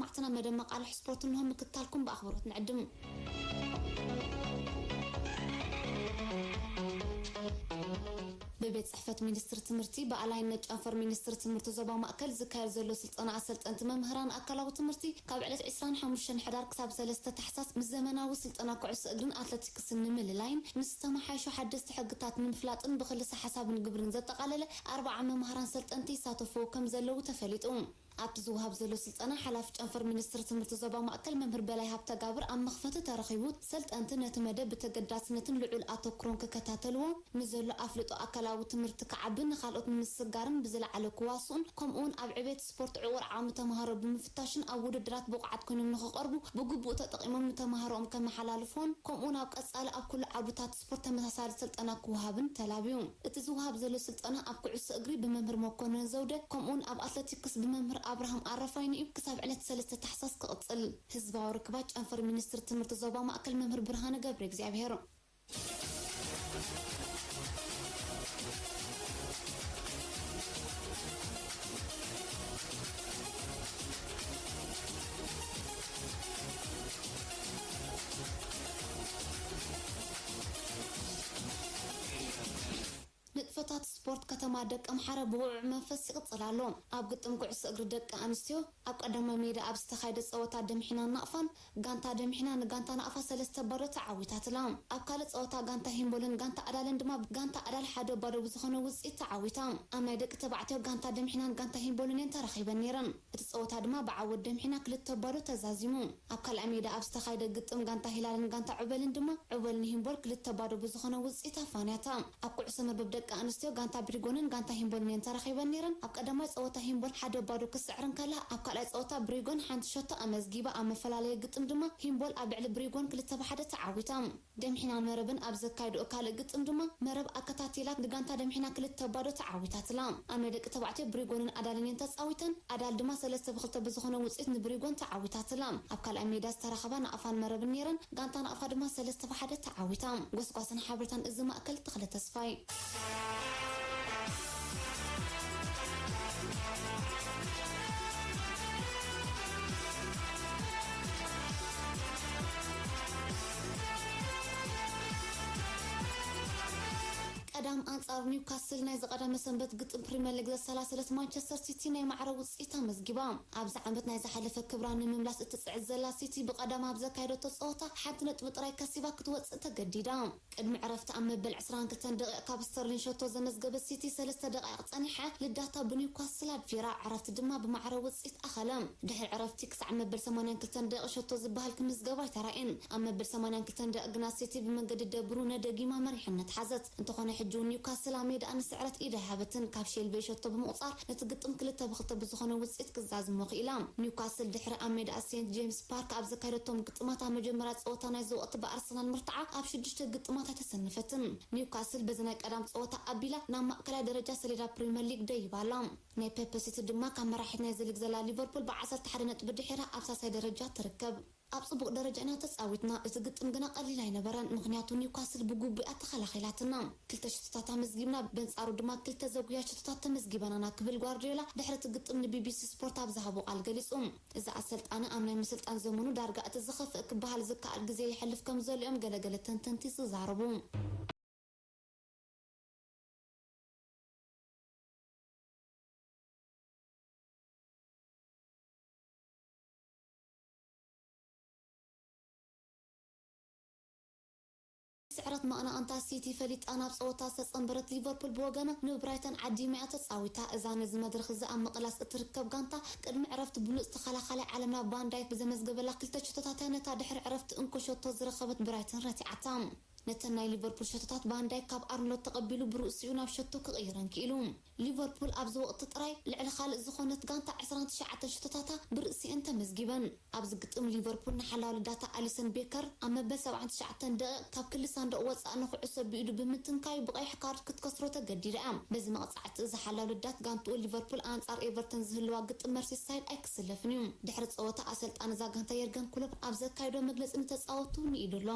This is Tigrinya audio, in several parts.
ሰማዕትና፣ መደብ መቃልሕ ስፖርት እንሆ ምክታልኩም ብኣኽብሮት ንዕድም። ብቤት ጽሕፈት ሚኒስትሪ ትምህርቲ ብኣላይነት ጨንፈር ሚኒስትሪ ትምህርቲ ዞባ ማእከል ዝካየድ ዘሎ ስልጠና ኣሰልጠንቲ መምህራን ኣካላዊ ትምህርቲ ካብ ዕለት ዕስራን ሓሙሽተን ሕዳር ክሳብ ሰለስተ ታሕሳስ ምስ ዘመናዊ ስልጠና ኩዕሶ እግርን ኣትለቲክስን ንምልላይን ምስ ዝተመሓየሹ ሓደስቲ ሕግታት ንምፍላጥን ብክልሰ ሓሳብን ግብርን ዘጠቓለለ ኣርብዓ መምህራን ሰልጠንቲ ይሳተፍዎ ከም ዘለዉ ተፈሊጡ። ኣብቲ ዝወሃብ ዘሎ ስልጠና ሓላፊ ጨንፈር ሚኒስትሪ ትምህርቲ ዞባ ማእከል መምህር በላይ ሃብተጋብር ኣብ መኽፈቲ ተረኺቡ ሰልጠንቲ ነቲ መደብ ብተገዳስነትን ልዑል ኣተኩሮን ክከታተልዎ፣ ንዘሎ ኣፍልጦ ኣካላዊ ትምህርቲ ክዓብን ንኻልኦት ንምስግጋርን ብዝለዓለ ክዋስኡን ከምኡውን ኣብ ዕቤት ስፖርት ዕቑር ዓቕሚ ተምሃሮ ብምፍታሽን ኣብ ውድድራት ብቑዓት ኮይኖም ንኽቐርቡ ብግቡእ ተጠቒሞም ንተምሃሮኦም ከመሓላልፎን ከምኡውን ኣብ ቀጻሊ ኣብ ኩሉ ዓውድታት ስፖርት ተመሳሳሊ ስልጠና ክወሃብን ተላብዩ። እቲ ዝወሃብ ዘሎ ስልጠና ኣብ ኩዕሶ እግሪ ብመምህር መኮነን ዘውደ ከምኡውን ኣብ ኣትለቲክስ ብመምህር ኣብርሃም ኣረፋይነ እዩ ክሳብ ዕለት ሰለስተ ታሕሳስ ክቕጽል። ህዝባዊ ርክባት ጨንፈር ሚኒስትሪ ትምህርቲ ዞባ ማእከል መምህር ብርሃነ ገብረ እግዚኣብሔር። ንጥፈታት ስፖርት ከተማ ደቀምሓረ ብውዕዉዕ መንፈስ ይቕጽል ኣሎ። ኣብ ግጥም ኩዕሶ እግሪ ደቂ ኣንስትዮ ኣብ ቀዳማይ ሜዳ ኣብ ዝተኻየደ ጸወታ ደምሒናን ናቕፋን ጋንታ ደምሒና ንጋንታ ናቕፋ ሰለስተ ባዶ ተዓዊታትላ። ኣብ ካልእ ጸወታ ጋንታ ሂምቦልን ጋንታ ኣዳልን ድማ ጋንታ ኣዳል ሓደ ባዶ ብዝኾነ ውጽኢት ተዓዊታ። ኣብ ናይ ደቂ ተባዕትዮ ጋንታ ደምሒናን ጋንታ ሂምቦልን እየን ተራኺበን ነይረን። እቲ ጸወታ ድማ ብዓወት ደምሒና ክልተ ባዶ ተዛዚሙ። ኣብ ካልኣይ ሜዳ ኣብ ዝተኻየደ ግጥም ጋንታ ሂላልን ጋንታ ዑበልን ድማ ዑበል ንሂምቦል ክልተ ባዶ ብዝኾነ ውጽኢት ኣፋንያታ። ኣብ ኩዕሶ መርበብ ደቂ ኣንስትዮ ጋንታ ብሪጎንን ጋንታ ሂምቦልን እየን ተራኺበን ነይረን። ኣብ ቀዳማይ ጸወታ ሂምቦል ሓደ ባዶ ክስዕር እንከላ፣ ኣብ ካልኣይ ጸወታ ብሪጎን ሓንቲ ሸቶ ኣመዝጊባ። ኣብ መፈላለየ ግጥም ድማ ሂምቦል ኣብ ልዕሊ ብሪጎን ክልተ ብሓደ ተዓዊታ። ደምሒናን መረብን ኣብ ዘካየድኦ ካልእ ግጥም ድማ መረብ ኣከታቲላ ንጋንታ ደምሒና ክልተ ባዶ ተዓዊታትላ። ኣብ ናይ ደቂ ተባዕትዮ ብሪጎንን ኣዳልን እየን ተጻዊተን። ኣዳል ድማ ሰለስተ ብክልተ ብዝኾነ ውጽኢት ንብሪጎን ተዓዊታትላ። ኣብ ካልኣይ ሜዳ ዝተራኸባ ናቕፋን መረብን ነይረን። ጋንታ ናቕፋ ድማ ሰለስተ ብሓደ ተዓዊታ። ጎስጓስን ሓበሬታን እዚ ማእከል ተኽለ ተስፋይ። ቀዳም ኣንጻር ኒውካስል ናይዚ ቀዳመ ሰንበት ግጥም ፕሪምየር ሊግ ዘሰላሰለት ማንቸስተር ሲቲ ናይ ማዕረ ውጽኢት ኣመዝጊባ። ኣብዚ ዓመት ናይ ዝሓለፈ ክብራ ንምምላስ እትጽዕት ዘላ ሲቲ ብቐዳም ኣብ ዘካየደቶ ጸወታ ሓንቲ ነጥቢ ጥራይ ከሲባ ክትወጽእ ተገዲዳ። ቅድሚ ዕረፍቲ ኣብ መበል ዕስራን ክልተን ደቂቕ ካብ ስተርሊን ሸቶ ዘመዝገበት ሲቲ ሰለስተ ደቂቕ ጸኒሓ ልዳታ ብኒውካስል ኣድፊራ። ዕረፍቲ ድማ ብማዕረ ውጽኢት ኣኸለ። ድሕሪ ዕረፍቲ ክሳዕ መበል ሰማንያን ክልተን ደቂቕ ሸቶ ዝበሃል ክምዝገብ ኣይተራእየን። ኣብ መበል ሰማንያን ክልተን ደቂቕ ግና ሲቲ ብመንገዲ ደብሩነ ደጊማ መሪሕነት ሓዘት። እንተኾነ ሕጂ እውን ኒውካስል ኣብ ሜዳኣ ንስዕረት ኢድ ኣይሃበትን። ካብ ሼልቤ ሸቶ ብምቑጻር ነቲ ግጥም ክልተ ብክልተ ብዝኾነ ውጽኢት ክዛዝሞ ክኢላ። ኒውካስል ድሕሪ ኣብ ሜዳኣ ሴንት ጄምስ ፓርክ ኣብ ዘካየደቶም ግጥማት ኣብ መጀመርያ ጸወታ ናይዚ ወቕቲ ብኣርሰናል ምርትዓ ኣብ ሽዱሽተ ግጥማት ኣይተሰነፈትን። ኒውካስል በዚ ናይ ቀዳም ጸወታ ኣቢላ ናብ ማእከላይ ደረጃ ሰሌዳ ፕሪምየር ሊግ ደይባ ኣላ። ናይ ፔፕ ሲቲ ድማ ካብ መራሒት ናይዚ ሊግ ዘላ ሊቨርፑል ብዓሰርተ ሓደ ነጥቢ ድሒራ ኣብ ሳልሳይ ደረጃ ትርከብ። ኣብ ጽቡቕ ደረጃ ኢና ተጻዊትና፣ እቲ ግጥም ግና ቀሊል ኣይነበረን፣ ምኽንያቱ ኒውካስል ብግቡእ እያ ተኸላኺላትና። ክልተ ሽቶታት ኣመዝጊብና፣ በንጻሩ ድማ ክልተ ዘጉያ ሽቶታት ተመዝጊበናና ክብል ጓርዲዮላ ድሕሪ እቲ ግጥም ንቢቢሲ ስፖርት ኣብ ዝሃቦ ቃል ገሊጹ። እዚ ኣሰልጣኒ ኣብ ናይ ምስልጣን ዘመኑ ዳርጋ እቲ ዝኸፍእ ክበሃል ዝከኣል ግዜ የሕልፍ ከም ዘሎ እዮም ገለገለ ተንተንቲ ዝዛረቡ። ስዕረት መቐናቕንታ ሲቲ ፈሊጣ ናብ ጸወታ ዝተጸንበረት ሊቨርፑል ብወገና ንብራይተን ዓዲማ እያ ተጻዊታ። እዛ ነዚ መድረኽ እዚ ኣብ ምቕላስ እትርከብ ጋንታ ቅድሚ ዕረፍቲ ብሉጽ ተኸላኻላይ ዓለምና ቫን ዳይክ ብዘመዝገበላ ክልተ ሽቶታት እያ ነታ ድሕሪ ዕረፍቲ እንኮ ሸቶ ዝረኸበት ብራይተን ረቲዓታ። ነተን ናይ ሊቨርፑል ሸቶታት ቫን ዳይክ ካብ ኣርኖልድ ተቐቢሉ ብርእሲኡ ናብ ሸቶ ክቕይረን ክኢሉ። ሊቨርፑል ኣብዚ ወቕቲ ጥራይ ልዕሊ ካልእ ዝኾነት ጋንታ ዕስራን ትሽዓተን ሽቶታታ ብርእሲኤን ተመዝጊበን። ኣብዚ ግጥም ሊቨርፑል ንሓላው ልዳታ ኣሊሰን ቤከር ኣብ መበል ሰብዓን ትሽዓተን ደቂቕ ካብ ክሊ ሳንዱቕ ወጻኢ ንኹዕሶ ብኢዱ ብምትንካዩ ብቐይሕ ካርድ ክትከስሮ ተገዲዳ እያ። በዚ መቕጻዕቲ እዚ ሓላው ልዳት ጋንትኡ ሊቨርፑል ኣንጻር ኤቨርተን ዝህልዋ ግጥም መርሲሳይድ ኣይክስለፍን እዩ። ድሕሪ ጸወታ ኣሰልጣኒ እዛ ጋንታ የርገን ክሎፕ ኣብ ዘካየዶ መግለጺ ንተጻወቱ ንኢዱ ኣሎ።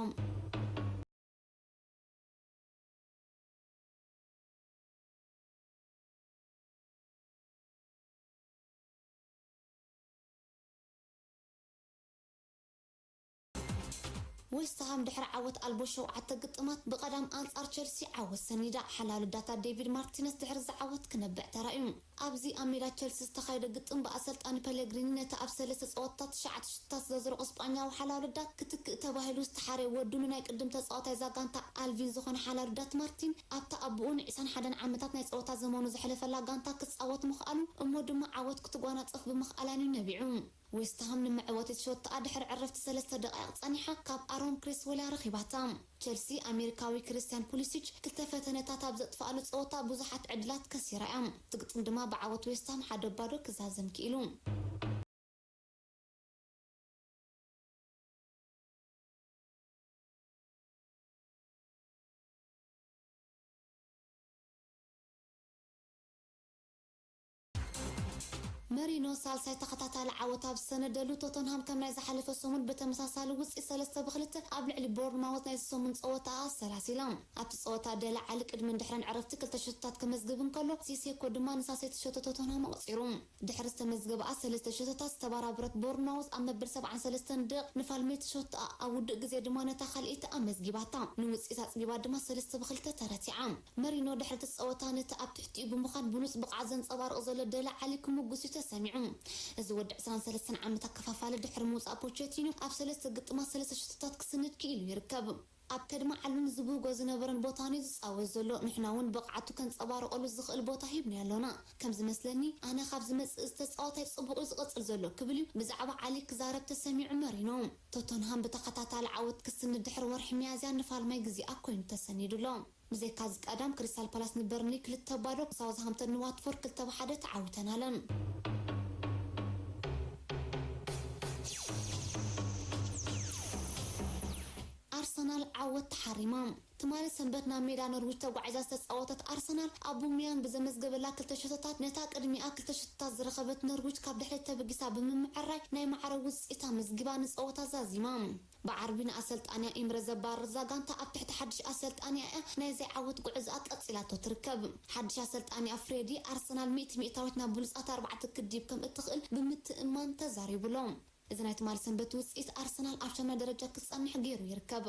ዌስትሃም ድሕሪ ዓወት ኣልቦ ሸውዓተ ግጥማት ብቐዳም ኣንጻር ቸልሲ ዓወት ሰኒዳ። ሓላሉ ዳታ ዴቪድ ማርቲነስ ድሕሪ ዝዓወት ክነብዕ ተራእዩ። ኣብዚ ኣብ ሜዳ ቸልሲ ዝተኻየደ ግጥም ብኣሰልጣኒ ፔሌግሪኒ ነቲ ኣብ ሰለስተ ጸወታታት ትሽዓተ ሽቶታት ዘዝረቑ ስጳኛዊ ሓላሉ ዳት ክትክእ ተባሂሉ ዝተሓረየ ወዱ ንናይ ቅድም ተጻዋታይ እዛ ጋንታ ኣልቪን ዝኾነ ሓላሉ ዳት ማርቲን ኣብታ ኣቦኡ ንዒስራን ሓደን ዓመታት ናይ ጸወታ ዘመኑ ዘሕለፈላ ጋንታ ክጻወት ምኽኣሉ እሞ ድማ ዓወት ክትጓናጸፍ ብምኽኣላን እዩ ነቢዑ። ዌስትሃም ንመዕወቲት ሸቶኣ ድሕሪ ዕረፍቲ ሰለስተ ደቓይቕ ጸኒሓ ካብ ኣሮን ክሬስወላ ረኺባታ። ቸልሲ ኣሜሪካዊ ክርስቲያን ፑሊሲች ክልተ ፈተነታት ኣብ ዘጥፍኣሉ ጸወታ ብዙሓት ዕድላት ከሲራ እያ። እቲ ግጥም ድማ ብዓወት ዌስትሃም ሓደ ባዶ ክዛዘም ክኢሉ። መሪኖ ሳልሳይ ተኸታታሊ ዓወት ኣብ ዝሰነደሉ፣ ቶተንሃም ከም ናይ ዝሓለፈ ሰሙን ብተመሳሳሊ ውጽኢት ሰለስተ ብክልተ ኣብ ልዕሊ ቦርንማውዝ ናይዚ ሰሙን ጸወታ ኣሰላሲላ። ኣብቲ ጸወታ ደለ ዓሊ ቅድምን ድሕረን ዕረፍቲ ክልተ ሸቶታት ከመዝግብ እንከሎ፣ ሲሴኮ ድማ ንሳሰይቲ ሸቶ ቶተንሃም ኣቑጺሩ። ድሕሪ ዝተመዝገበኣ ሰለስተ ሸቶታት ዝተበራበረት ቦርንማውዝ ኣብ መበል ሰብዓን ሰለስተን ደቕ ንፋልሜቲ ሸቶኣ ኣብ ውዱእ ግዜ ድማ ነታ ካልኣይቲ ኣመዝጊባታ። ንውጽኢት ኣጽቢባ ድማ ሰለስተ ብክልተ ተረቲዓ። መሪኖ ድሕሪ እቲ ጸወታ ነቲ ኣብ ትሕቲኡ ብምዃን ብሉጽ ብቕዓት ዘንጸባርቕ ዘሎ ደለ ዓሊ ክምጉስ እዩ ተሰሚዑ። እዚ ወዲ ዕስራን ሰለስተን ዓመት ኣከፋፋሊ ድሕሪ ምውጻእ ፖቸቲኖ ኣብ ሰለስተ ግጥማት ሰለስተ ሸቶታት ክስንድ ክኢሉ ይርከብ። ኣብ ከድማ ዓሉን ዝብህጎ ዝነበረን ቦታን እዩ ዝጻወት ዘሎ። ንሕና እውን ብቕዓቱ ከንጸባርቐሉ ዝኽእል ቦታ ሂብናዮ ኣሎና። ከም ዝመስለኒ ኣነ ካብ ዝመጽእ እዚ ተጻዋታይ ጽቡቕ እዩ ዝቕጽል ዘሎ ክብል እዩ ብዛዕባ ዓሊ ክዛረብ ተሰሚዑ መሪኖ። ቶተንሃም ብተኸታታሊ ዓወት ክስንድ ድሕሪ ወርሒ ሚያዝያ ንፋልማይ ግዜኣ ኮይኑ ተሰኒዱ ኣሎ። ብዘይካዚ ቀዳም ክሪስታል ፓላስ ንበርንሊ ክልተ ባዶ፣ ሳውዝሃምተን ንዋትፎርድ ክልተ ብሓደ ተዓዊተን ኣለን። ኣርሰናል ዓወት ተሓሪማ። ትማሊ ሰንበት ናብ ሜዳ ኖርዊች ተጓዒዛ ዝተጻወተት ኣርሰናል ኣቡሚያንግ ብዘመዝገበላ ክልተ ሸቶታት ነታ ቅድሚኣ ክልተ ሸቶታት ዝረኸበት ኖርዊች ካብ ድሕሪት ተበጊሳ ብምምዕራይ ናይ ማዕረ ውጽኢት ኣመዝጊባ ንጸወታ ዛዚማ። ብዓርቢ ንኣሰልጣንያ ኢምረ ዘባረር እዛ ጋንታ ኣብ ትሕቲ ሓድሽ ኣሰልጣንያ እያ ናይ ዘይዓወት ጉዕዞኣ ቀጺላቶ ትርከብ። ሓድሽ ኣሰልጣንያ ፍሬዲ ኣርሰናል ሚእቲ ሚእታዊት ናብ ብሉጻት ኣርባዕተ ክትድይብ ከም እትኽእል ብምትእምማን ተዛሪቡ ኣሎ። እዚ ናይ ትማሊ ሰንበት ውጽኢት ኣርሰናል ኣብ ሻምናይ ደረጃ ክጸንሕ ገይሩ ይርከብ።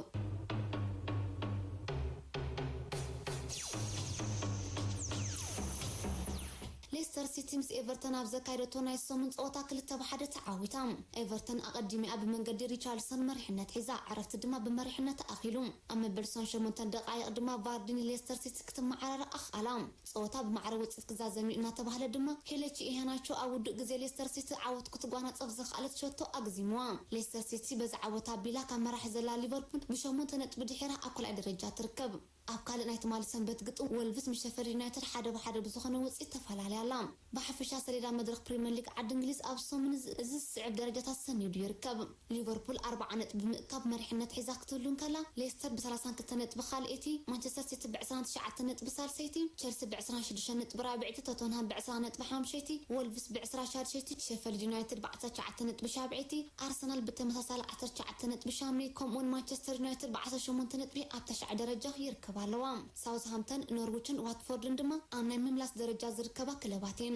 ሌስተር ሲቲ ምስ ኤቨርተን ኣብ ዘካየደቶ ናይ ሰሙን ጸወታ ክልተ ብሓደ ተዓዊታ። ኤቨርተን ኣቐዲሚኣ ብመንገዲ ሪቻርልሰን መሪሕነት ሒዛ፣ ዕረፍቲ ድማ ብመሪሕነት ኣኺሉ። ኣብ መበል ሸሞንተ ደቓይቕ ድማ ቫርዲ ንሌስተር ሲቲ ክትመዓራረ ኣኽኣላ። ጸወታ ብማዕረ ውጽኢት ክዛዘም እዩ እናተባህለ ድማ ኬለቺ ኢሄናቾ ኣብ ውዱእ ግዜ ሌስተር ሲቲ ዓወት ክትጓናጸፍ ዘኽኣለት ሸቶ ኣግዚምዋ። ሌስተር ሲቲ በዚ ዓወት ኣቢላ ካብ መራሒ ዘላ ሊቨርፑል ብሸሞንተ ነጥቢ ድሒራ ኣብ ካልኣይ ደረጃ ትርከብ። ኣብ ካልእ ናይ ትማሊ ሰንበት ግጥም ወልቭስ ምስ ሸፈልድ ዩናይትድ ሓደ ብሓደ ብዝኾነ ውጽኢት ተፈላለያ ኣላ። ብሓፈሻ ሰሌዳ መድረኽ ፕሪምየር ሊግ ዓዲ እንግሊዝ ኣብ ሰሙን እዚ እዚ ዝስዕብ ደረጃታት ሰኒዱ ይርከብ። ሊቨርፑል ኣርብዓ ነጥቢ ብምእካብ መሪሕነት ሒዛ ክትህሉ እንከላ፣ ሌስተር ብሰላሳን ክልተ ነጥቢ ካልኣይቲ፣ ማንቸስተር ሲቲ ብዕስራን ትሽዓተ ነጥቢ ሳልሰይቲ፣ ቸልሲ ብዕስራን ሽዱሽተን ነጥቢ ራብዐይቲ፣ ቶተንሃም ብዕስራ ነጥቢ ሓምሸይቲ፣ ወልቭስ ብዕስራ ሻድሸይቲ፣ ሸፈልድ ዩናይትድ ብዓሰርተ ትሽዓተ ነጥቢ ሻብዐይቲ፣ ኣርሰናል ብተመሳሳሊ ዓሰርተ ትሽዓተ ነጥቢ ሻምናይቲ፣ ከምኡውን ማንቸስተር ዩናይትድ ብዓሰርተ ሸሞንተ ነጥቢ ኣብ ተሽዓይ ደረጃ ይርከባ ኣለዋ። ሳውዝሃምተን፣ ኖርዊችን ዋትፎርድን ድማ ኣብ ናይ ምምላስ ደረጃ ዝርከባ ክለባት እየን።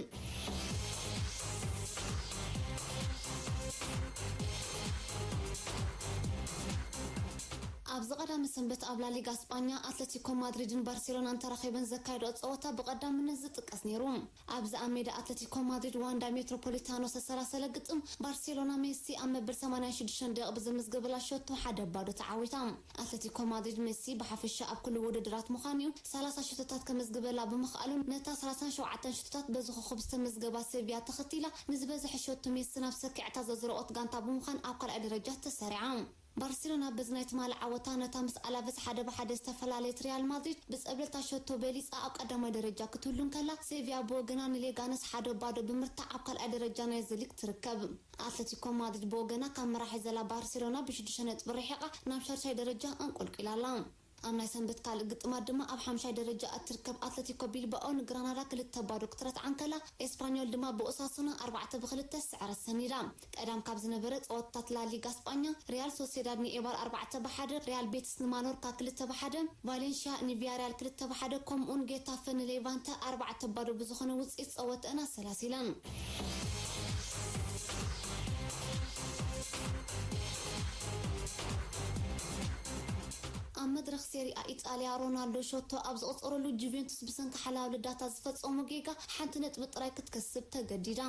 ኣብዚ ቀዳሚ ሰንበት ኣብ ላሊጋ ስጳኛ ኣትለቲኮ ማድሪድን ባርሴሎናን ተራኺበን ዘካየድኦ ጸወታ ብቐዳምነት ዝጥቀስ ነይሩ። ኣብዚ ኣብ ሜዳ ኣትለቲኮ ማድሪድ ዋንዳ ሜትሮፖሊታኖ ዝተሰላሰለ ግጥም፣ ባርሴሎና ሜሲ ኣብ መበል ሰማንያን ሽዱሽተን ደቂቕ ብዘመዝገበላ ሸቶ ሓደ ባዶ ተዓዊታ። ኣትለቲኮ ማድሪድ ሜሲ ብሓፈሻ ኣብ ኩሉ ውድድራት ምዃኑ እዩ ሰላሳ ሸቶታት ከመዝግበላ ብምኽኣሉ፣ ነታ ሰላሳን ሸውዓተን ሸቶታት በዚ ኮኸብ ዝተመዝገባ ሴቪያ ተኸቲላ ንዝበዝሐ ሸቶ ሜሲ ናብ ሰኪዐታ ዘዝረቖት ጋንታ ብምዃን ኣብ ካልኣይ ደረጃ ተሰሪዓ። ባርሴሎና በዚ ናይ ትማሊ ዓወታ ነታ ምስ ኣላቨስ ሓደ ብሓደ ዝተፈላለየት ሪያል ማድሪድ ብጸብለልታ ሸቶ በሊጻ ኣብ ቀዳማይ ደረጃ ክትህሉ እንከላ፣ ሴቪያ ብወገና ንሌጋነስ ሓደ ባዶ ብምርታዕ ኣብ ካልኣይ ደረጃ ናይዚ ሊግ ትርከብ። ኣትለቲኮ ማድሪድ ብወገና ካብ መራሒ ዘላ ባርሴሎና ብሽዱሽተ ነጥቢ ርሒቓ ናብ ሻድሻይ ደረጃ ኣንቆልቂላ ኣላ። ኣብ ናይ ሰንበት ካልእ ግጥማት ድማ ኣብ ሓምሻይ ደረጃ እትርከብ ኣትለቲኮ ቢልባኦ ንግራናዳ ክልተ ባዶ ክትረትዓ እንከላ፣ ኤስፓኞል ድማ ብኦሳሱና ኣርባዕተ ብክልተ ዝስዕረት ሰኒዳ። ቀዳም ካብ ዝነበረ ጸወታታት ላሊጋ ስጳኛ፣ ሪያል ሶሴዳድ ንኤባር ኣርባዕተ ብሓደ፣ ሪያል ቤቲስ ንማኖርካ ክልተ ብሓደ፣ ቫሌንሽያ ንቪያሪያል ክልተ ብሓደ፣ ከምኡውን ጌታፈ ንሌቫንተ ኣርባዕተ ባዶ ብዝኾነ ውጽኢት ጸወተአን ኣሰላሲለን። መድረኽ ሴሪኣ ኢጣልያ፣ ሮናልዶ ሸቶ ኣብ ዝቐጸረሉ ጁቬንቱስ ብሰንኪ ሓላው ልዳታ ዝፈጸሞ ጌጋ ሓንቲ ነጥቢ ጥራይ ክትከስብ ተገዲዳ።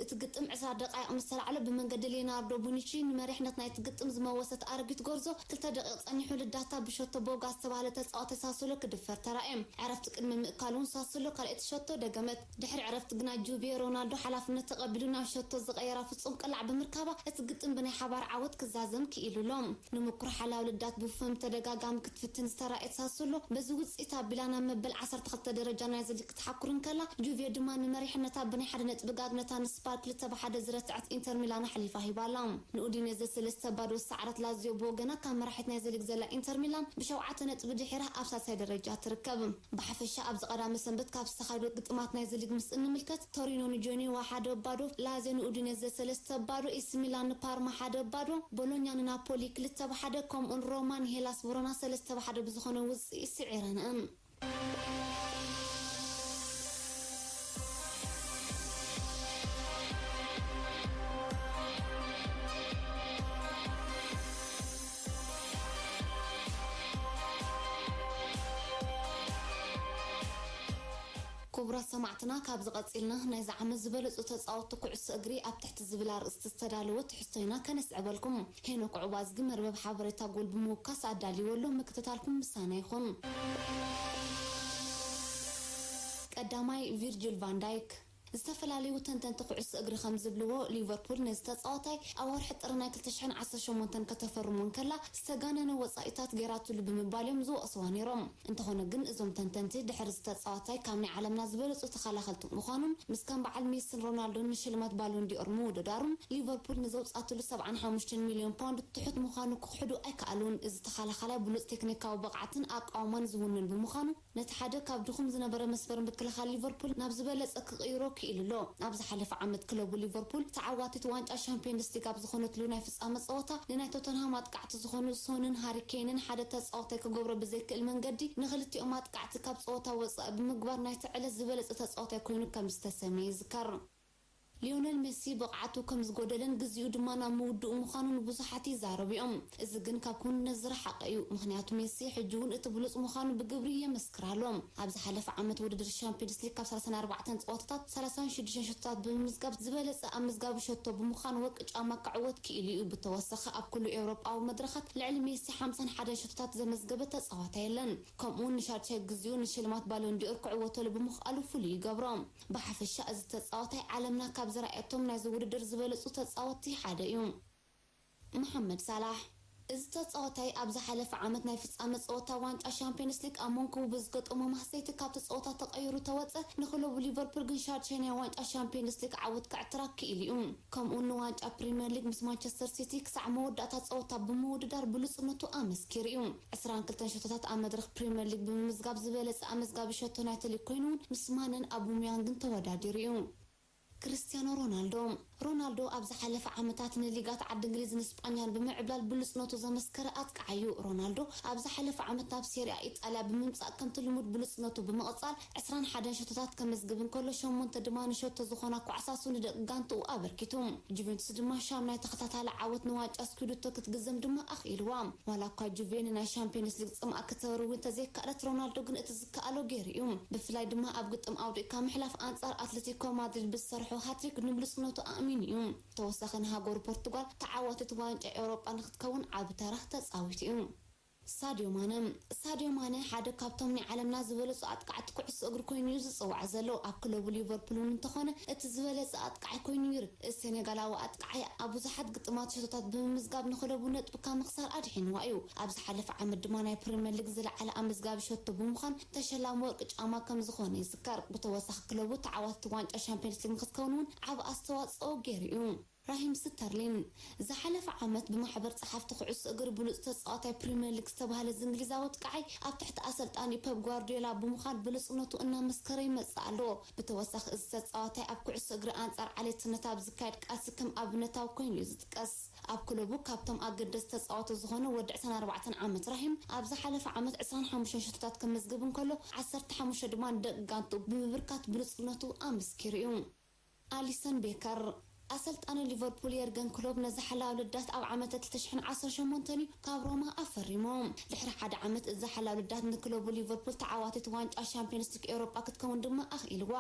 እቲ ግጥም ዕስራ ደቃይቕ ምስ ተላዕሎ ብመንገዲ ሌናርዶ ቡኒቺ ንመሪሕነት ናይቲ ግጥም ዝመወሰት ኣረጊት ጎርዞ ክልተ ደቂቕ ጸኒሑ ልዳታ ብሸቶ ቦጋ ዝተባህለ ተጻዋታይ ሳሶሎ ክድፈር ተራእየ። ዕረፍቲ ቅድሚ ምእካሉ እውን ሳሶሎ ካልኣይቲ ሸቶ ደገመት። ድሕሪ ዕረፍቲ ግና ጁቬ ሮናልዶ ሓላፍነት ተቐቢሉ ናብ ሸቶ ዝቐየራ ፍጹም ቅላዕ ብምርካባ እቲ ግጥም ብናይ ሓባር ዓወት ክዛዘም ክኢሉ ኣሎ። ንምኩር ሓላው ልዳት ቡፎን ብተደጋጋሚ ክትፍትን ዝተራእየት ሳሶሎ በዚ ውጽኢት ኣቢላ ናብ መበል ዓሰርተ ክልተ ደረጃ ናይዚ ሊግ ክትሓኩር እንከላ፣ ጁቬ ድማ ንመሪሕነታ ብናይ ሓደ ነጥቢ ጋግነታ ንስፓል ክልተ ብ ሓደ ዝረትዐት ኢንተር ሚላን ኣሕሊፋ ሂባ ኣላ። ንኡዲኔዘ ሰለስተ ባዶ ዝሰዓረት ላዚዮ ብወገና ካብ መራሒት ናይዚ ሊግ ዘላ ኢንተር ሚላን ብሸውዓተ ነጥቢ ድሒራ ኣብ ሳልሳይ ደረጃ ትርከብ። ብሓፈሻ ኣብዚ ቀዳመ ሰንበት ካብ ዝተኻየዱ ግጥማት ናይዚ ሊግ ምስ እንምልከት፣ ቶሪኖ ንጄኖዋ ሓደ ባዶ፣ ላዚዮ ንኡዲኔዘ ሰለስተ ባዶ፣ ኤሲ ሚላን ንፓርማ ሓደ ባዶ፣ ቦሎኛ ንናፖሊ ክልተ ብ ሓደ፣ ከምኡን ሮማ ንሄላስ ቨሮና ሰለስተ ብ ሓደ ብዝኾነ ውጽኢት ስዒረንኣን። ክቡራት ሰማዕትና፣ ካብዚ ቀጺልና ናይዚ ዓመት ዝበለጹ ተጻወትቲ ኩዕሶ እግሪ ኣብ ትሕቲ ዝብል ኣርእስቲ ዝተዳለወ ትሕዝቶ ኢና ከነስዕበልኩም። ሄኖክ ዑባዝጊ መርበብ ሓበሬታ ጎል ብምውካስ ኣዳልይዎ ኣሎ፣ ምክትታልኩም ምሳና ይኹን። ቀዳማይ፣ ቪርጅል ቫን ዳይክ። ዝተፈላለዩ ተንተንቲ ኩዕሶ እግሪ ከም ዝብልዎ፣ ሊቨርፑል ነዚ ተጻዋታይ ኣብ ወርሒ ጥሪ ናይ ክልተ ሽሕን ዓሰርተ ሸሞንተን ከተፈርሞ እንከላ ዝተጋነነ ወጻኢታት ገይራትሉ ብምባል እዮም ዝወቕስዋ ነይሮም። እንተኾነ ግን እዞም ተንተንቲ፣ ድሕሪ እዚ ተጻዋታይ ካብ ናይ ዓለምና ዝበለጹ ተኸላኸልቲ ምዃኑን ምስ ከም በዓል ሜስን ሮናልዶን ንሽልማት ባሎን ዲኦር ምውድዳሩን፣ ሊቨርፑል ንዘውጻትሉ ሰብዓን ሓሙሽተን ሚልዮን ፓውንድ ትሑት ምዃኑ ክኽሕዱ ኣይከኣሉን። እዚ ተኸላኻላይ ብሉጽ ቴክኒካዊ ብቕዓትን ኣቃውማን ዝውንን ብምዃኑ፣ ነቲ ሓደ ካብ ድኹም ዝነበረ መስመር ምክልኻል ሊቨርፑል ናብ ዝበለጸ ክቕይሮ ክኢሉ ኣሎ። ኣብ ዝሓለፈ ዓመት ክለቡ ሊቨርፑል ተዓዋቲት ዋንጫ ሻምፒዮንስ ሊግ ኣብ ዝኾነትሉ ናይ ፍጻመ ጸወታ ንናይ ቶተንሃም ኣጥቃዕቲ ዝኾኑ ሶንን ሃሪ ኬንን ሓደ ተጻዋታይ ክገብሮ ብዘይክእል መንገዲ ንኽልቲኦም ኣጥቃዕቲ ካብ ጸወታ ወጻኢ ብምግባር ናይቲ ዕለት ዝበለጸ ተጻዋታይ ኮይኑ ከም ዝተሰምየ ይዝከር። ሊዮነል ሜሲ ብቕዓቱ ከም ዝጎደለን ግዜኡ ድማ ናብ ምውድኡ ምዃኑ ንብዙሓት ይዛረቡ እዮም። እዚ ግን ካብ ክውንነት ዝረሓቐ እዩ። ምኽንያቱ ሜሲ ሕጂ እውን እቲ ብሉጽ ምዃኑ ብግብሪ የመስክር ኣሎ። ኣብ ዝሓለፈ ዓመት ውድድር ሻምፒዮንስ ሊግ ካብ ሰላሳን ኣርባዕተን ጸወታታት ሰላሳን ሽዱሽተን ሸቶታት ብምምዝጋብ ዝበለጸ ኣመዝጋቢ ሸቶ ብምዃን ወርቂ ጫማ ክዕወት ክኢሉ እዩ። ብተወሳኺ ኣብ ኩሉ ኤውሮጳዊ መድረኻት ልዕሊ ሜሲ ሓምሳን ሓደን ሸቶታት ዘመዝገበ ተጻዋታይ የለን። ከምኡውን ንሻድሻይ ግዜኡ ንሽልማት ባሎን ዲኦር ክዕወተሉ ብምኽኣሉ ፍሉይ ይገብሮ። ብሓፈሻ እዚ ተጻዋታይ ዓለምና ካብ ዝረኣየቶም ናይዚ ውድድር ዝበለጹ ተጻወትቲ ሓደ እዩ። መሓመድ ሳላሕ። እዚ ተጻዋታይ ኣብ ዝሓለፈ ዓመት ናይ ፍጻመ ጸወታ ዋንጫ ሻምፒዮንስ ሊግ ኣብ መንኩቡ ብዝገጠሞ ማህሰይቲ ካብቲ ጸወታ ተቐይሩ ተወጸ፣ ንክለቡ ሊቨርፑል ግን ሻድሻይ ናይ ዋንጫ ሻምፒዮንስ ሊግ ዓወት ከዕትራ ክኢሉ እዩ። ከምኡውን ንዋንጫ ፕሪምየር ሊግ ምስ ማንቸስተር ሲቲ ክሳዕ መወዳእታ ጸወታ ብምውድዳር ብሉጽነቱ ኣመስኪሩ እዩ። ዕስራን ክልተን ሸቶታት ኣብ መድረኽ ፕሪምየር ሊግ ብምምዝጋብ ዝበለጸ ኣመዝጋቢ ሸቶ ናይቲ ሊግ ኮይኑ እውን ምስ ማነን ኣቡመያንግን ተወዳዲሩ እዩ። ክርስቲያኖ ሮናልዶ። ሮናልዶ ኣብ ዝሓለፈ ዓመታት ንሊጋት ዓዲ እንግሊዝ ንስጳኛን ብምዕብላል ብሉጽነቱ ዘመስከረ ኣጥቃዓይ እዩ። ሮናልዶ ኣብ ዝሓለፈ ዓመት ናብ ሴሪኣ ኢጣልያ ብምምጻእ ከምቲ ልሙድ ብሉጽነቱ ብምቕጻል ዕስራን ሓደን ሸቶታት ከመዝግብ እንከሎ ሸሞንተ ድማ ንሸቶ ዝኾና ኳዕሳሱ ንደቂ ጋንትኡ ኣበርኪቱ። ጁቬንቱስ ድማ ሻምናይ ተኸታታሊ ዓወት ንዋንጫ ስኩደቶ ክትግዘም ድማ ኣኽኢልዋ። ዋላ እኳ ጁቬ ንናይ ሻምፒዮንስ ሊግ ጽምኣ ክተርዊ እንተዘይከኣለት፣ ሮናልዶ ግን እቲ ዝከኣሎ ገይሩ እዩ። ብፍላይ ድማ ኣብ ግጥም ኣውዲቕካ ምሕላፍ ኣንጻር ኣትለቲኮ ማድሪድ ብዝሰርሖ ሃትሪክ ንብሉጽነቱ ኣእሚኑ እዩ። ብተወሳኺ ንሃገሩ ፖርቱጋል ተዓዋቲት ዋንጫ ኤውሮጳ ንክትከውን ዓቢ ተራ ተጻዊቱ እዩ። ሳድዮ ማነ። ሳድዮ ማነ ሓደ ካብቶም ናይ ዓለምና ዝበለጹ ኣጥቃዕቲ ኩዕሶ እግሪ ኮይኑ እዩ ዝጽዋዕ ዘሎ። ኣብ ክለቡ ሊቨርፑል እውን እንተኾነ እቲ ዝበለጸ ኣጥቃዓይ ኮይኑ ይርከብ። እዚ ሴኔጋላዊ ኣጥቃዓይ ኣብ ብዙሓት ግጥማት ሸቶታት ብምምዝጋብ ንክለቡ ነጥቢ ካብ ምኽሳር ኣድሒንዋ እዩ። ኣብ ዝሓለፈ ዓመት ድማ ናይ ፕሪምየር ሊግ ዝለዓለ ኣመዝጋቢ ሸቶ ብምዃን ተሸላሚ ወርቂ ጫማ ከም ዝኾነ ይዝከር። ብተወሳኺ ክለቡ ተዓዋቲት ዋንጫ ሻምፒዮንስ ሊግ ንክትከውን እውን ዓቢ ኣስተዋጽኦ ገይሩ እዩ። ራሂም ስተርሊን። ዝሓለፈ ዓመት ብማሕበር ጸሓፍቲ ኩዕሶ እግሪ ብሉጽ ተጻዋታይ ፕሪምየር ሊግ ዝተባህለ እዚ እንግሊዛዊ ኣጥቃዓይ ኣብ ትሕቲ ኣሰልጣኒ ፐፕ ጓርዲዮላ ብምዃን ብሉጽነቱ እናመስከረ ይመጽእ ኣሎ። ብተወሳኺ እዚ ተጻዋታይ ኣብ ኩዕሶ እግሪ ኣንጻር ዓሌትነት ኣብ ዝካየድ ቃልሲ ከም ኣብነታዊ ኮይኑ እዩ ዝጥቀስ። ኣብ ክለቡ ካብቶም ኣገደስቲ ተጻወቲ ዝኾነ ወዲ ዕስራን ኣርባዕተን ዓመት ራሂም ኣብ ዝሓለፈ ዓመት ዕስራን ሓሙሽተን ሸቶታት ከመዝግብ እንከሎ ዓሰርተ ሓሙሽተ ድማ ንደቂ ጋንትኡ ብምብርካት ብሉጽነቱ ኣመስኪሩ እዩ። ኣሊሰን ቤከር። ኣሰልጣኒ ሊቨርፑል የርገን ክሎፕ ነዚ ሓላዊ ልዳት ኣብ ዓመት ክልተ ሽሕን ዓሰርተ ሸሞንተን እዩ ካብ ሮማ ኣፈሪሙ። ድሕሪ ሓደ ዓመት እዚ ሓላዊ ልዳት ንክለቡ ሊቨርፑል ተዓዋቲት ዋንጫ ሻምፒዮንስ ሊግ ኤውሮጳ ክትከውን ድማ ኣኽኢልዋ።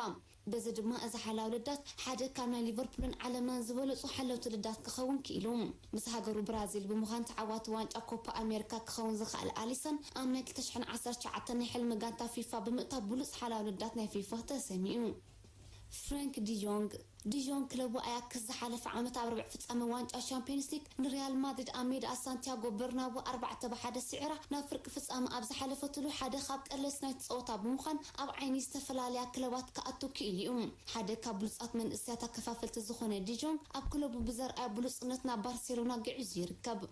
በዚ ድማ እዚ ሓላዊ ልዳት ሓደ ካብ ናይ ሊቨርፑልን ዓለምናን ዝበለጹ ሓለውቲ ልዳት ክኸውን ክኢሉ። ምስ ሃገሩ ብራዚል ብምዃን ተዓዋቲ ዋንጫ ኮፓ ኣሜሪካ ክኸውን ዝኸኣለ ኣሊሰን ኣብ ናይ ክልተ ሽሕን ዓሰርተ ትሽዓተን ናይ ሕልሚ ጋንታ ፊፋ ብምእታው ብሉጽ ሓላዊ ልዳት ናይ ፊፋ ተሰሚዩ። ፍሬንክ ዲዮንግ ዲዮንግ ክለቡ ኣያክስ ዝሓለፈ ዓመት ኣብ ርብዕ ፍጻመ ዋንጫ ሻምፒዮንስ ሊግ ንሪያል ማድሪድ ኣብ ሜዳ ሳንቲያጎ በርናቡ ኣርባዕተ ብሓደ ስዒራ ናብ ፍርቂ ፍጻመ ኣብ ዝሓለፈትሉ ሓደ ካብ ቀለልቲ ናይቲ ጸወታ ብምዃን ኣብ ዓይኒ ዝተፈላለያ ክለባት ክኣቱ ክኢሉ እዩ። ሓደ ካብ ብሉጻት መንእሰያት ኣከፋፈልቲ ዝኾነ ዲዮንግ ኣብ ክለቡ ብዘርኣዮ ብሉጽነት ናብ ባርሴሎና ግዒዙ ይርከብ።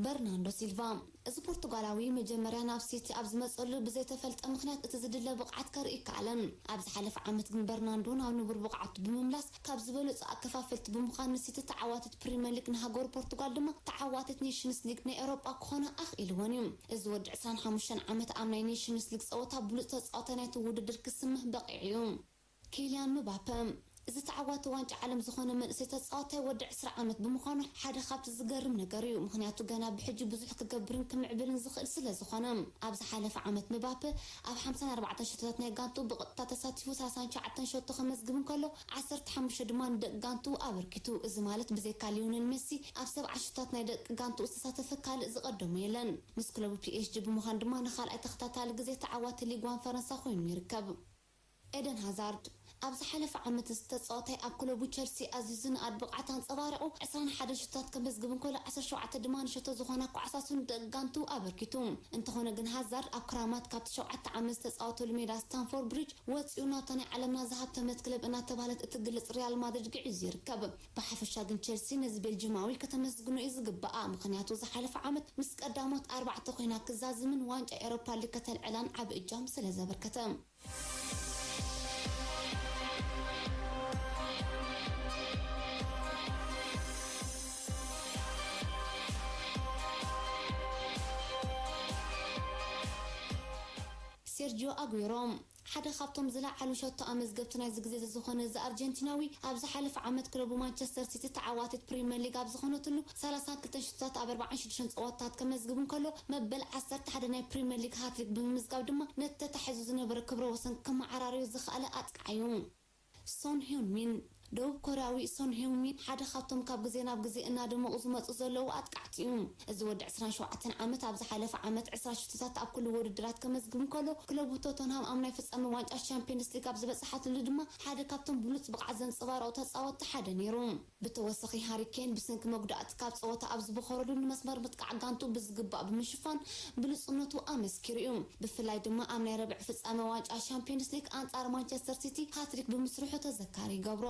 በርናንዶ ሲልቫ እዚ ፖርቱጋላዊ መጀመርያ ናብ ሲቲ ኣብ ዝመጸሉ ብዘይተፈልጠ ምኽንያት እቲ ዝድለ ብቕዓት ከርኢ ይከኣለን። ኣብ ዝሓለፈ ዓመት ግን በርናንዶ ናብ ንቡር ብቕዓቱ ብምምላስ ካብ ዝበለጹ ኣከፋፈልቲ ብምዃን ንሲቲ ተዓዋቲት ፕሪምየር ሊግ ንሃገሩ ፖርቱጋል ድማ ተዓዋቲት ኔሽንስ ሊግ ናይ ኤውሮጳ ክኾና ኣኽኢልወን እዩ። እዚ ወዲ ዕስራን ሓሙሽተን ዓመት ኣብ ናይ ኔሽንስ ሊግ ጸወታ ብሉጽ ተጻዋታይ ናይቲ ውድድር ክስመ በቒዑ እዩ። ኪልያን ምባፐ እዚ ተዓዋቲ ዋንጫ ዓለም ዝኾነ መንእሰይ ተጻዋታይ ወዲ ዕስራ ዓመት ብምዃኑ ሓደ ካብቲ ዝገርም ነገር እዩ። ምኽንያቱ ገና ብሕጂ ብዙሕ ክገብርን ክምዕብልን ዝኽእል ስለ ዝኾነ። ኣብ ዝሓለፈ ዓመት ምባፐ ኣብ ሓምሳን ኣርባዕተን ሸቶታት ናይ ጋንቱ ብቐጥታ ተሳቲፉ ሰላሳን ትሽዓተን ሸቶ ከመዝግብ እንከሎ ዓሰርተ ሓሙሽተ ድማ ንደቂ ጋንቱ ኣበርኪቱ። እዚ ማለት ብዘይካ ሊዮነል ሜሲ ኣብ ሰብዓ ሸቶታት ናይ ደቂ ጋንቱ ዝተሳተፈ ካልእ ዝቐደሙ የለን። ምስ ክለቡ ፒ ኤስ ጂ ብምዃን ድማ ንኻልኣይ ተኸታታሊ ግዜ ተዓዋቲ ሊግ ዋን ፈረንሳ ኮይኑ ይርከብ። ኤደን ሃዛርድ ኣብ ዝሓለፈ ዓመት እዚ ተጻዋታይ ኣብ ክለቡ ቸልሲ ኣዝዩ ዝነኣድ ብቕዓት ኣንጸባሪቑ ዕስራን ሓደን ሸቶታት ከመዝግብ እንከሎ ዓሰርተ ሸውዓተ ድማ ንሸቶ ዝኾና ኳዕሳቱ ንደቂ ጋንቱ ኣበርኪቱ። እንተኾነ ግን ሃዛርድ ኣብ ክራማት ካብቲ ሸውዓተ ዓመት ዝተጻወተሉ ሜዳ ስታንፎርድ ብሪጅ ወጺኡ ናብታ ናይ ዓለምና ዝሃብተመት ክለብ እናተባህለት እትግለጽ ሪያል ማድሪድ ግዒዙ ይርከብ። ብሓፈሻ ግን ቸልሲ ነዚ ቤልጅማዊ ከተመስግኖ እዩ ዝግባኣ፣ ምኽንያቱ ዝሓለፈ ዓመት ምስ ቀዳሞት ኣርባዕተ ኮይና ክዛዝምን ዋንጫ ኤሮፓ ሊግ ከተልዕላን ዓቢ እጃም ስለ ዘበርከተ። ሴርጂዮ ኣጉዌሮ ሓደ ካብቶም ዝለዓሉ ሸቶ ኣመዝገብቲ ናይዚ ግዜ ዝኾነ እዚ ኣርጀንቲናዊ ኣብ ዝሓለፈ ዓመት ክለቡ ማንቸስተር ሲቲ ተዓዋቲት ፕሪምየር ሊግ ኣብ ዝኾነትሉ ሰላሳን ክልተን ሸቶታት ኣብ ኣርባዓን ሽዱሽተን ጸወታታት ከመዝግብ እንከሎ መበል ዓሰርተ ሓደ ናይ ፕሪምየር ሊግ ሃትሪክ ብምምዝጋብ ድማ ነቲ ተታሒዙ ዝነበረ ክብረ ወሰን ከመዓራርዮ ዝኸኣለ ኣጥቃዓዩ። ሶን ሄውንሚን ደቡብ ኮርያዊ ሶን ሄውንሚን ሓደ ካብቶም ካብ ግዜ ናብ ግዜ እናደመቑ ዝመፁ ዘለዉ ኣጥቃዕቲ እዩ። እዚ ወዲ ዕስራን ሸውዓተን ዓመት ኣብ ዝሓለፈ ዓመት ዕስራ ሽቶታት ኣብ ኩሉ ውድድራት ከመዝግብ እንከሎ ክለቡ ቶተንሃም ኣብ ናይ ፍጻመ ዋንጫ ቻምፒየንስ ሊግ ኣብ ዝበፅሓትሉ ድማ ሓደ ካብቶም ብሉፅ ብቕዓት ዘንፀባረቑ ተፃወትቲ ሓደ ነይሩ። ብተወሳኺ ሃሪ ኬን ብሰንኪ መጉዳእቲ ካብ ፀወታ ኣብ ዝበኸረሉ ንመስመር ምጥቃዕ ጋንቱ ብዝግባእ ብምሽፋን ብሉፅነቱ ኣመስኪሩ እዩ። ብፍላይ ድማ ኣብ ናይ ረብዕ ፍጻመ ዋንጫ ሻምፒዮንስ ሊግ ኣንጻር ማንቸስተር ሲቲ ሃትሪክ ብምስርሑ ተዘካሪ ይገብሮ።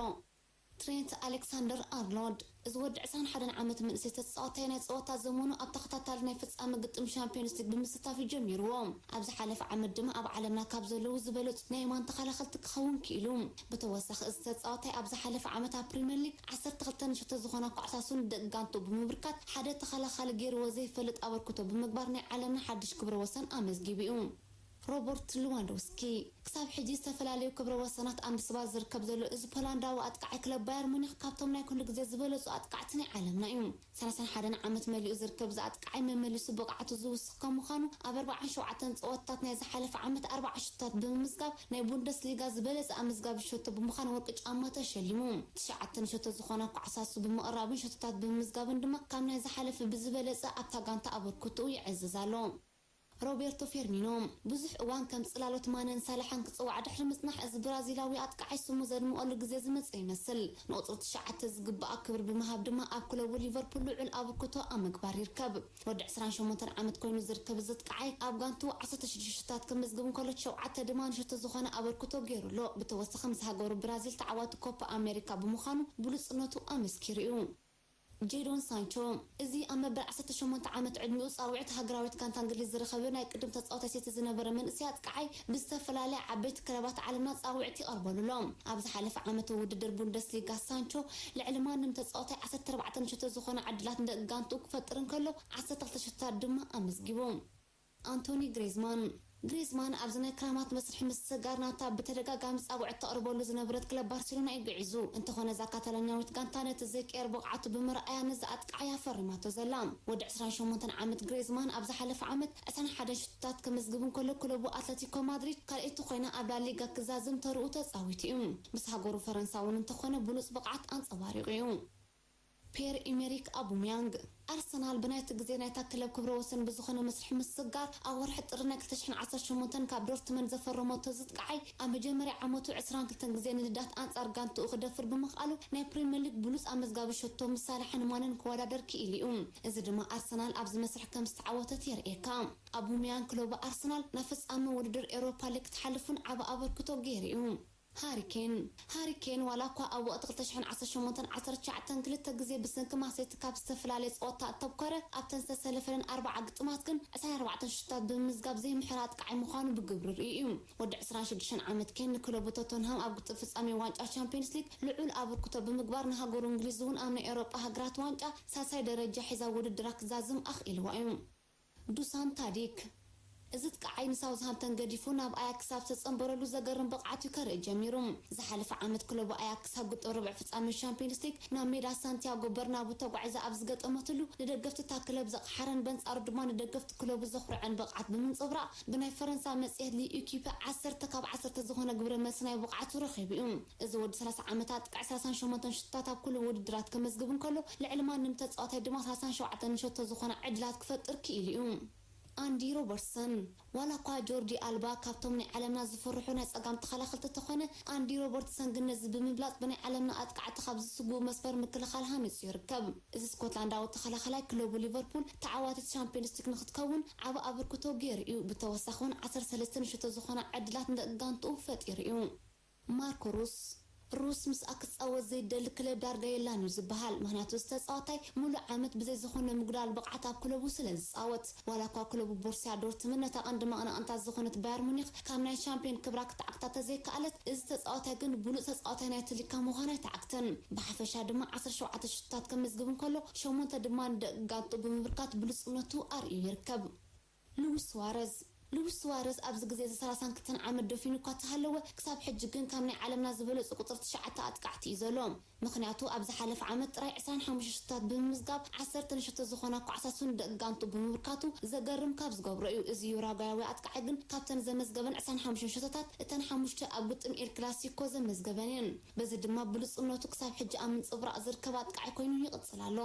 ትሬንት ኣሌክሳንደር ኣርኖልድ እዚ ወዲ ዕስራን ሓደን ዓመት መንእሰይ ተጻዋታይ ናይ ጸወታ ዘመኑ ኣብ ተኸታታሊ ናይ ፍጻመ ግጥም ሻምፒዮንስ ሊግ ብምስታፍ እዩ ጀሚርዎ። ኣብ ዝሓለፈ ዓመት ድማ ኣብ ዓለምና ካብ ዘለዉ ዝበለጹ ናይ የማን ተኸላኸልቲ ክኸውን ክኢሉ። ብተወሳኺ እዚ ተጻዋታይ ኣብ ዝሓለፈ ዓመት ኣብ ፕሪምየር ሊግ ዓሰርተ ክልተ ንሸቶ ዝኾና ኳዕሳሱ ንደቂ ጋንቱ ብምብርካት ሓደ ተኸላኻሊ ገይርዎ ዘይፈልጥ ኣበርክቶ ብምግባር ናይ ዓለምና ሓድሽ ክብረ ወሰን ኣመዝጊቡ እዩ። ሮበርት ሉዋንዶውስኪ ክሳብ ሕጂ ዝተፈላለዩ ክብረ ወሰናት ኣብ ምስባር ዝርከብ ዘሎ እዚ ፖላንዳዊ ኣጥቃዓይ ክለብ ባየር ሙኒክ ካብቶም ናይ ኩሉ ግዜ ዝበለጹ ኣጥቃዕቲ ናይ ዓለምና እዩ። ሰላሳን ሓደን ዓመት መሊኡ ዝርከብ እዚ ኣጥቃዓይ መመሊሱ ብቕዓቱ ዝውስኽ ከም ምዃኑ ኣብ ኣርባዓን ሸውዓተን ጸወታታት ናይ ዝሓለፈ ዓመት ኣርባዓ ሸቶታት ብምምዝጋብ ናይ ቡንደስሊጋ ዝበለጸ ኣመዝጋቢ ሸቶ ብምዃን ወርቂ ጫማ ተሸሊሙ። ትሽዓተ ንሸቶ ዝኾና ኳዕሳሱ ብምቕራብን ሸቶታት ብምምዝጋብን ድማ ካብ ናይ ዝሓለፈ ብዝበለጸ ኣብታ ጋንታ ኣበርክቶኡ የዕዝዝ ኣሎ። ሮቤርቶ ፌርሚኖ ብዙሕ እዋን ከም ጽላሎት ማነን ሳላሕን ክጽዋዕ ድሕሪ ምጽናሕ፣ እዚ ብራዚላዊ ኣጥቃዓይ ስሙ ዘድምቐሉ ግዜ ዝመጸ ይመስል። ንቁጽሪ ትሽዓተ ዝግባኣ ክብሪ ብምሃብ ድማ ኣብ ክለቡ ሊቨርፑል ልዑል ኣበርክቶ ኣብ ምግባር ይርከብ። ወዲ ዕስራን ሸሞንተን ዓመት ኮይኑ ዝርከብ እዚ ኣጥቃዓይ ኣብ ጋንቱ ዓሰርተ ሽዱሽተ ሸቶታት ከመዝግብ እንከሎ፣ ሸውዓተ ድማ ንሸቶ ዝኾነ ኣበርክቶ ገይሩ ኣሎ። ብተወሳኺ ምስ ሃገሩ ብራዚል ተዓዋቲ ኮፓ ኣሜሪካ ብምዃኑ ብሉጽነቱ ኣመስኪሩ እዩ። ጄዶን ሳንቾ እዚ ኣብ መበል ዓሰርተ ሸሞንተ ዓመት ዕድሚኡ ጻውዒት ሃገራዊት ጋንታ እንግሊዝ ዝረኸበ ናይ ቅድም ተጻዋታይ ሲቲ ዝነበረ መንእሰይ ኣጥቃዓይ ብዝተፈላለየ ዓበይቲ ክለባት ዓለምና ጻውዒት ይቐርበሉ ኣሎ። ኣብ ዝሓለፈ ዓመት ውድድር ቡንደስሊጋ ሳንቾ ልዕሊ ማንም ተጻዋታይ ዓሰርተ ኣርባዕተ ንሸቶ ዝኾነ ዕድላት ንደቂ ጋንትኡ ክፈጥር እንከሎ ዓሰርተ ክልተ ሸቶታት ድማ ኣመዝጊቡ። ኣንቶኒ ግሬዝማን ግሪዝማን ኣብዚ ናይ ክራማት መስርሒ ምስግጋር ናታ ብተደጋጋሚ ጻውዒት ተቕርበሉ ዝነበረት ክለብ ባርሴሎና እዩ ግዒዙ። እንተኾነ እዛ ካታሎኛዊት ጋንታ ነቲ ዘይቅየር ብቕዓቱ ብምርኣያ ነዚ ኣጥቃዓያ ፈሪማቶ ዘላ። ወዲ ዕስራን ሸሞንተን ዓመት ግሪዝማን ኣብ ዝሓለፈ ዓመት ዕስራን ሓደን ሽቶታት ከመዝግብ እንከሎ ክለቡ ኣትለቲኮ ማድሪድ ካልኣይቲ ኮይና ኣብ ላሊጋ ክዛዝም ተርኡ ተጻዊቱ እዩ። ምስ ሃገሩ ፈረንሳ እውን እንተኾነ ብሉጽ ብቕዓት ኣንጸባሪቑ እዩ። ፒየር ኢሜሪክ ኣቡሚያንግ። ኣርሰናል ብናይቲ ግዜ ናይታ ክለብ ክብረ ወሰን ብዝኾነ መስርሒ ምስግጋር ኣብ ወርሒ ጥሪ ናይ ክልተ ሽሕን ዓሰርተ ሸሞንተን ካብ ዶርትመንድ ዘፈረመቶ ዝጥቃዓይ ኣብ መጀመርያ ዓመቱ ዕስራን ክልተን ግዜ ንልዳት ኣንጻር ጋንትኡ ክደፍር ብምኽኣሉ ናይ ፕሪምየር ሊግ ብሉጽ ኣመዝጋቢ ሸቶ ምስ ሳላሕን ማነን ክወዳደር ክኢሉ እዩ። እዚ ድማ ኣርሰናል ኣብዚ መስርሕ ከም ዝተዓወተት የርእየካ። ኣቡሚያንግ ክለቡ ኣርሰናል ናብ ፍጻመ ውድድር ኤውሮፓ ሊግ ክትሓልፍ እውን ዓቢ ኣበርክቶ ገይሩ እዩ። ሃሪኬን። ሃሪኬን ዋላ እኳ ኣብ ወቕቲ ክልተ ሽሕን ዓሰርተ ሸሞንተን ዓሰርተ ትሽዓተን ክልተ ግዜ ብሰንኪ ማሴቲ ካብ ዝተፈላለየ ጸወታ እተብኮረ፣ ኣብተን ዝተሰለፈለን ኣርባዓ ግጥማት ግን ዕስራን ኣርባዕተን ሽቶታት ብምምዝጋብ ዘይምሕር ኣጥቃዓይ ምዃኑ ብግብሪ ርእዩ እዩ። ወዲ ዕስራን ሽዱሽተን ዓመት ኬን ንክለቡ ቶተንሃም ኣብ ግጥም ፍጻሜ ዋንጫ ቻምፒየንስ ሊግ ልዑል ኣበርክቶ ብምግባር ንሃገሩ እንግሊዝ እውን ኣብ ናይ ኤውሮጳ ሃገራት ዋንጫ ሳልሳይ ደረጃ ሒዛ ውድድራ ክዛዝም ኣኽኢልዋ እዩ። ዱሳን ታዲክ። እዚ ጥቃዓይ ንሳውዝሃምፕተን ገዲፉ ናብ ኣያክስ ኣብ ዝተጸንበረሉ ዘገርም ብቕዓት እዩ ከርኢ ጀሚሩ። ዝሓለፈ ዓመት ክለቡ ኣያክስ ኣብ ግጥም ርብዕ ፍጻሜ ሻምፒዮንስ ሊግ ናብ ሜዳ ሳንቲያጎ በርናቡ ተጓዒዛ ኣብ ዝገጠመትሉ ንደገፍቲ እታ ክለብ ዘቕሓረን በንጻሩ ድማ ንደገፍቲ ክለቡ ዘኹርዐን ብቕዓት ብምንጽብራቕ ብናይ ፈረንሳ መጽሔት ሊኢኪፐ ዓሰርተ ካብ ዓሰርተ ዝኾነ ግብረ መልሲ ናይ ብቕዓቱ ረኺቡ እዩ። እዚ ወዲ ሰላሳ ዓመት ኣጥቃዒ ሰላሳን ሸሞንተን ሽቶታት ኣብ ኩሉ ውድድራት ከመዝግብ እንከሎ ልዕሊ ማንም ተጻዋታይ ድማ ሰላሳን ሸውዓተን ሸቶ ዝኾና ዕድላት ክፈጥር ክኢሉ እዩ። ኣንዲ ሮበርትሰን። ዋላ እኳ ጆርዲ ኣልባ ካብቶም ናይ ዓለምና ዝፍርሑ ናይ ጸጋም ተኸላኸልቲ ተኾነ፣ ኣንዲ ሮበርትሰን ግን ነዚ ብምብላጽ ብናይ ዓለምና ኣጥቃዕቲ ካብ ዝስግኡ መስመር ምክልኻል ሃኒጹ ይርከብ። እዚ ስኮትላንዳዊ ተኸላኸላይ ክለቡ ሊቨርፑል ተዓዋቲት ሻምፒዮንስ ሊግ ንክትከውን ዓቢ ኣበርክቶ ገይሩ እዩ። ብተወሳኺ እውን ዓሰርተ ሰለስተ ንሸቶ ዝኾና ዕድላት ንደቂ ጋንትኡ ፈጢሩ እዩ። ማርኮ ሩስ። ሩስ ምስኣ ክጻወት ዘይደሊ ክለብ ዳርጋ የላን እዩ ዝበሃል። ምኽንያቱ እዚ ተጻዋታይ ሙሉእ ዓመት ብዘይ ዝኾነ ምጉዳል ብቕዓት ኣብ ክለቡ ስለ ዝጻወት። ዋላ እኳ ክለቡ ቦርሲያ ዶርትመንድ ነታ ቀንዲ መቐናቕንታ ዝኾነት ባየር ሙኒክ ካብ ናይ ሻምፒዮን ክብራ ክትዓግታ ተዘይከኣለት፣ እዚ ተጻዋታይ ግን ብሉጽ ተጻዋታይ ናይቲ ሊካ ምዃኑ ኣይተዓግተን። ብሓፈሻ ድማ ዓሰርተ ሸውዓተ ሽቶታት ከመዝግብ እንከሎ፣ ሸሞንተ ድማ ንደቂ ጋንትኡ ብምብርካት ብሉጽነቱ ኣርእዩ ይርከብ። ሉዊስ ስዋረዝ። ሉዊስ ስዋረዝ ኣብዚ ግዜ እዚ ሰላሳን ክልተን ዓመት ደፊኑ እኳ ተሃለወ፣ ክሳብ ሕጂ ግን ካብ ናይ ዓለምና ዝበለጹ ቁጽሪ ትሽዓተ ኣጥቃዕቲ እዩ ዘሎ። ምኽንያቱ ኣብ ዝሓለፈ ዓመት ጥራይ ዕስራን ሓሙሽተን ሽቶታት ብምምዝጋብ ዓሰርተ ንሸቶ ዝኾና ኳዕሳሱ ንደቂ ጋንቱ ብምብርካቱ ዘገርም ካብ ዝገብሮ እዩ። እዚ ዩራጓያዊ ኣጥቃዓይ ግን ካብተን ዘመዝገበን ዕስራን ሓሙሽተን ሽቶታት እተን ሓሙሽተ ኣብ ግጥም ኤል ክላሲኮ ዘመዝገበን እየን። በዚ ድማ ብሉጽነቱ ክሳብ ሕጂ ኣብ ምንጽብራቕ ዝርከብ ኣጥቃዓይ ኮይኑ ይቕጽል ኣሎ።